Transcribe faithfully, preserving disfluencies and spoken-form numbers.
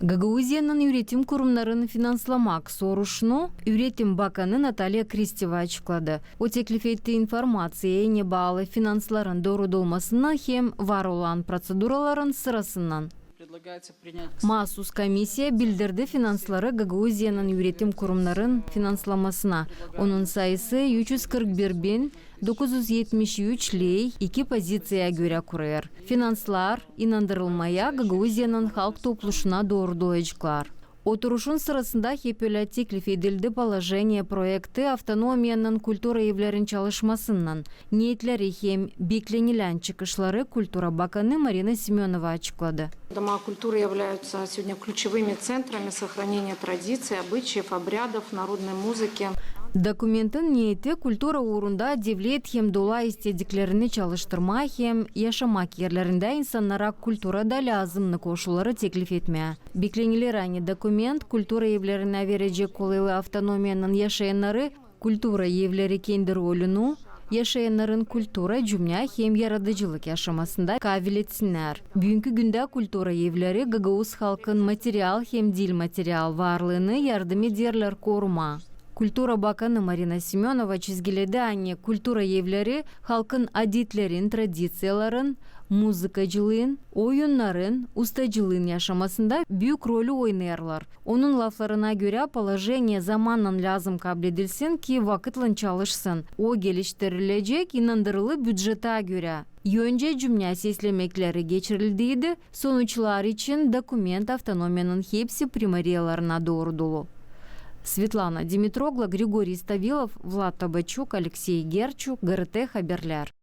Gagauziyanın üüretim kurumnarını finanslamak soruşunu üüretim bakanı Natalya Kristeva açıkladı. O teklif etti informaţiyaya, ne baalı finansların doorudulmasından hem var olan proţeduraların sırasından. Maasuz komissiya bildirdi finansları Gagauziyanın üüretim kurumnarının finanslamasına. Onun sayısı üç üz kırk bir bin dokuz üz etmiş üç ley iki poziţiyaya görä kurêr. Finanslar inandırılmaya Gagauziyanın halk topluşuna doorudulaceklar. Oturuşun sırasında hep ölä teklif edildi polojeniyä proekti avtonomiyanın kultura evlerin çalışmasınnan, neetleri hem beklenilän çıkışları kultura bakanı Marina Semönova açıkladı. Дома культуры являются сегодня ключевыми центрами сохранения традиций, обычаев, обрядов, народной музыки. Dokumentin neeti kultura uurunda devlet hem dolayı istediklerini çalıştırmaa hem yaşamak erlerindä insannara kulturada lääzımnı koşulları teklif etmää. Bekleniler, ani dokument kultura evlerinä verecek kolaylıı avtonomiyanın yaşayannarı kultura evleri kendi rolunu yaşayannarın kultura, cümnä hem yaradıcılık yaşamasında kaabil etsinnär. Büünkü gündä kultura evleri gagauz halkın material hem diil material varlıını yardım ederlär korumaa. Kultura bakanı Marina Semönova çizgiledi, ani kultura evleri halkın adetlerin, tradiţiyaların, muzıkacılıın, oyunnarın, ustacılıın yaşamasında büük rolü oynêêrlar. Onun laflarına görä, polojeniyä zamannan lääzım kabledilsin, ki vakıtlan çalışsın. O geliştirilecek inandırılı bücetä görä. Öncä cümnä seslemekleri geçirildiydi, sonuçlar için dokument avtonomiyanın hepsi primariyalarına doorudulu. Svetlana Dimitroglu, Grigoriy Stavilov, Vlad Tabaçuk, Aleksey Gerçuk, GRT Haberlär.